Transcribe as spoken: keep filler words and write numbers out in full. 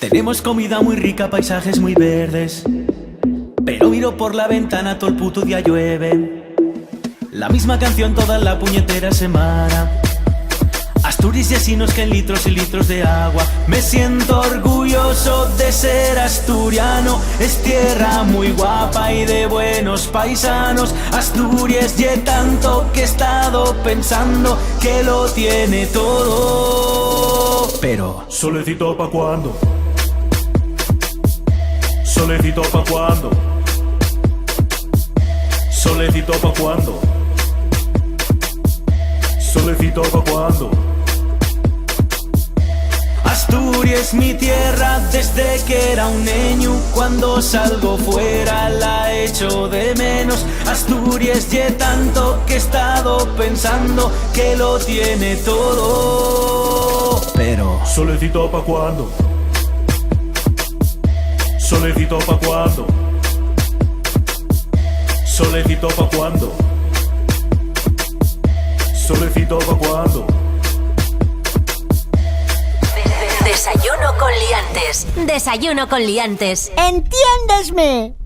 Tenemos comida muy rica, paisajes muy verdes. Pero miro por la ventana, tol puto día llueve. La misma canción toda la puñetera semana. Asturias y asinos que en litros y litros de agua. Me siento orgulloso de ser asturiano. Es tierra muy guapa y de buenos paisanos. Asturias, ye tanto que he estado pensando que lo tiene todo. Pero ¿Solecito pa' cuándo? Solecito pa' cuándo? Solecito pa' cuándo? Solecito pa' cuándo? Asturias, mi tierra, desde que era un neñu, cuando salgo fuera la echo de menos. Asturias, ye tanto que he estado pensando que lo tiene todo. Pero ¿Solecito pa' cuándo? Solecito pa' cuándo? Solecito pa' cuándo? Solecito pa' cuándo? Desayuno con liantes. Desayuno con liantes. Entiéndesme.